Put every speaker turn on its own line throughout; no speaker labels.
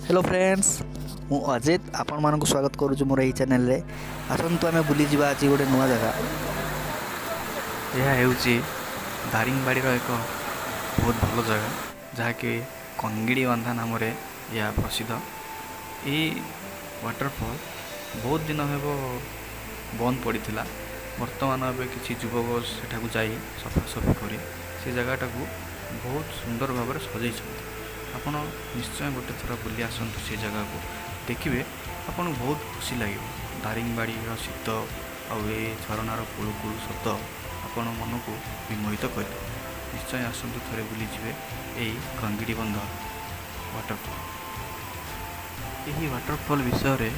Hello friends, ମୁଁ ଅଜିତ ଆପଣମାନଙ୍କୁ ସ୍ୱାଗତ କରୁଛି ମୋର ଏହି ଚ୍ୟାନେଲରେ। ଆସନ୍ତୁ, ଆମେ ବୁଲିଯିବା ଆଜି ଗୋଟେ ନୂଆ ଜାଗା।
ଏହା ହେଉଛି ଦାରିଙ୍ଗବାଡ଼ିର ଏକ ବହୁତ ଭଲ ଜାଗା, ଯାହାକି କଙ୍ଗିଡ଼ିବନ୍ଧା ନାମରେ ଏହା ପ୍ରସିଦ୍ଧ। ଏହି ୱାଟରଫଲ୍ ବହୁତ ଦିନ ହେବ ବନ୍ଦ ପଡ଼ିଥିଲା। ବର୍ତ୍ତମାନ ଏବେ କିଛି ଯୁବକ ସେଠାକୁ ଯାଇ ସଫାସଫି କରି ସେ ଜାଗାଟାକୁ ବହୁତ ସୁନ୍ଦର ଭାବରେ ସଜେଇଛନ୍ତି। ଆପଣ ନିଶ୍ଚୟ ଗୋଟେ ଥର ବୁଲି ଆସନ୍ତୁ ସେ ଜାଗାକୁ। ଦେଖିବେ, ଆପଣଙ୍କୁ ବହୁତ ଖୁସି ଲାଗିବ। ଦାରିଙ୍ଗବାଡ଼ିର ଶୀତ ଆଉ ଏ ଝରଣାର କୁଳୁ କୁଳୁ ଶବ୍ଦ ଆପଣ ମନକୁ ବିମୋହିତ କରିଦେବ। ନିଶ୍ଚୟ ଆସନ୍ତୁ, ଥରେ ବୁଲିଯିବେ ଏଇ କଙ୍ଗିଡ଼ିବନ୍ଧ ୱାଟରଫଲ୍। ଏହି ୱାଟରଫଲ୍ ବିଷୟରେ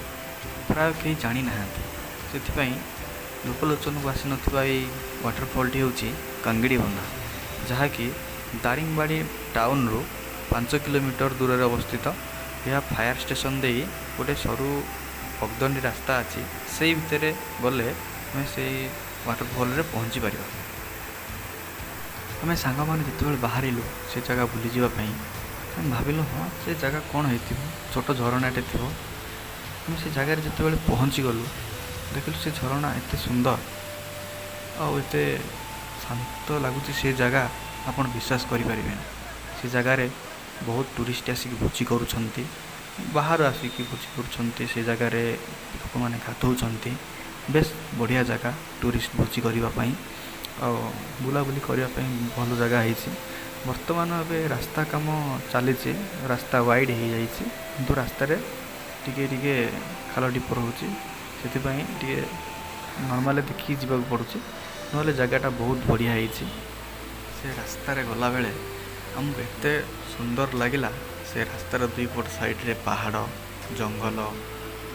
ପ୍ରାୟ କେହି ଜାଣିନାହାନ୍ତି। ସେଥିପାଇଁ ଲୋକଲୋଚନକୁ ଆସିନଥିବା ଏଇ ୱାଟରଫଲ୍ଟି ହେଉଛି କଙ୍ଗିଡ଼ିବନ୍ଧ, ଯାହାକି ଦାରିଙ୍ଗବାଡ଼ି ଟାଉନରୁ 5 କିଲୋମିଟର ଦୂରରେ ଅବସ୍ଥିତ। ଏହା ଫାୟାର ଷ୍ଟେସନ ଦେଇ ଗୋଟେ ସରୁ ପଗଦଣ୍ଡି ରାସ୍ତା ଅଛି। ସେଇ ଭିତରେ ଗଲେ ଆମେ ସେଇ ୱାଟରଫଲ୍ରେ ପହଞ୍ଚି ପାରିବା। ଆମେ ସାଙ୍ଗମାନେ ଯେତେବେଳେ ବାହାରିଲୁ ସେ ଜାଗା ବୁଲିଯିବା ପାଇଁ, ଆମେ ଭାବିଲୁ, ହଁ, ସେ ଜାଗା କ'ଣ ହେଇଥିବ? ଛୋଟ ଝରଣାଟେ ଥିବ। ଆମେ ସେ ଜାଗାରେ ଯେତେବେଳେ ପହଞ୍ଚିଗଲୁ, ଦେଖିଲୁ ସେ ଝରଣା ଏତେ ସୁନ୍ଦର ଆଉ ଏତେ ଶାନ୍ତ ଲାଗୁଛି ସେ ଜାଗା, ଆପଣ ବିଶ୍ୱାସ କରିପାରିବେନି। ସେ ଜାଗାରେ ବହୁତ ଟୁରିଷ୍ଟ ଆସିକି ଭୋଜି କରୁଛନ୍ତି। ବାହାରୁ ଆସିକି ଭୋଜି କରୁଛନ୍ତି। ସେ ଜାଗାରେ ଲୋକମାନେ ଗାଧଉଛନ୍ତି। ବେଶ ବଢ଼ିଆ ଜାଗା ଟୁରିଷ୍ଟ ଭୋଜି କରିବା ପାଇଁ ଆଉ ବୁଲାବୁଲି କରିବା ପାଇଁ ଭଲ ଜାଗା ହେଇଛି। ବର୍ତ୍ତମାନ ଏବେ ରାସ୍ତା କାମ ଚାଲିଛି। ରାସ୍ତା ୱାଇଡ଼ ହେଇଯାଇଛି, କିନ୍ତୁ ରାସ୍ତାରେ ଟିକେ ଟିକେ ଖାଲ ଢିପ ରହୁଛି। ସେଥିପାଇଁ ଟିକେ ନର୍ମାଲି ଦେଖିକି ଯିବାକୁ ପଡ଼ୁଛି। ନହେଲେ ଜାଗାଟା ବହୁତ ବଢ଼ିଆ ହେଇଛି। ସେ ରାସ୍ତାରେ ଗଲାବେଳେ ଆମକୁ ଏତେ ସୁନ୍ଦର ଲାଗିଲା। ସେ ରାସ୍ତାର ଦୁଇପଟ ସାଇଡ଼ରେ ପାହାଡ଼, ଜଙ୍ଗଲ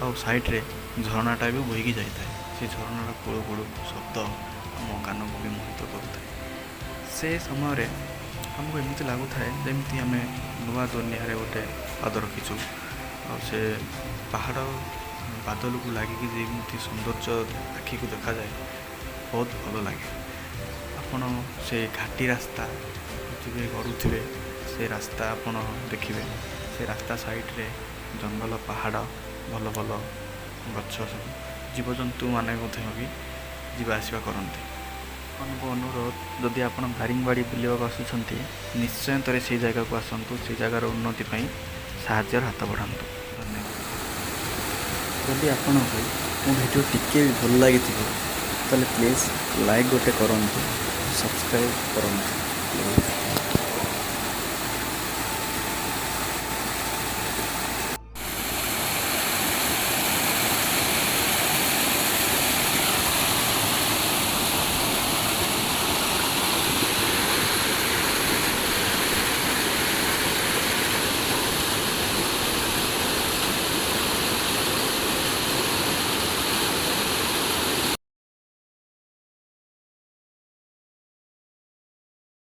ଆଉ ସାଇଡ଼ରେ ଝରଣାଟା ବି ବୋହିକି ଯାଇଥାଏ। ସେ ଝରଣାର କୁଳୁ କୁଳୁ ଶବ୍ଦ ଆମ କାନକୁ ବି ମୋହିତ କରୁଥାଏ। ସେ ସମୟରେ ଆମକୁ ଏମିତି ଲାଗୁଥାଏ, ଯେମିତି ଆମେ ନୂଆ ଦୁନିଆରେ ଗୋଟେ ପାଦ ରଖିଛୁ। ଆଉ ସେ ପାହାଡ଼ ବାଦଲକୁ ଲାଗିକି ଯେମିତି ସୌନ୍ଦର୍ଯ୍ୟ ଆଖିକୁ ଦେଖାଯାଏ, ବହୁତ ଭଲ ଲାଗେ। ଆପଣ ସେ ଘାଟି ରାସ୍ତା ଯିବେ, ଗଡ଼ୁଥିବେ, ସେ ରାସ୍ତା ଆପଣ ଦେଖିବେ। ସେ ରାସ୍ତା ସାଇଡ଼ରେ ଜଙ୍ଗଲ, ପାହାଡ଼, ଭଲ ଭଲ ଗଛ ସବୁ, ଜୀବଜନ୍ତୁମାନେ ମଧ୍ୟ ବି ଯିବା ଆସିବା କରନ୍ତି। ଆପଣଙ୍କୁ ଅନୁରୋଧ, ଯଦି ଆପଣ ଦାରିଙ୍ଗବାଡ଼ି ବୁଲିବାକୁ ଆସୁଛନ୍ତି, ନିଶ୍ଚୟ ଥରେ ସେଇ ଜାଗାକୁ ଆସନ୍ତୁ। ସେଇ ଜାଗାର ଉନ୍ନତି ପାଇଁ ସାହାଯ୍ୟର ହାତ ବଢ଼ାନ୍ତୁ। ଧନ୍ୟବାଦ।
ଯଦି ଆପଣଙ୍କୁ ମୋ ଭିଡ଼ିଓ ଟିକେ ବି ଭଲ ଲାଗିଥିବ, ତାହେଲେ ପ୍ଲିଜ୍ ଲାଇକ୍ ଗୋଟେ କରନ୍ତୁ, ସବସ୍କ୍ରାଇବ୍ କରନ୍ତୁ ପ୍ଲିଜ୍।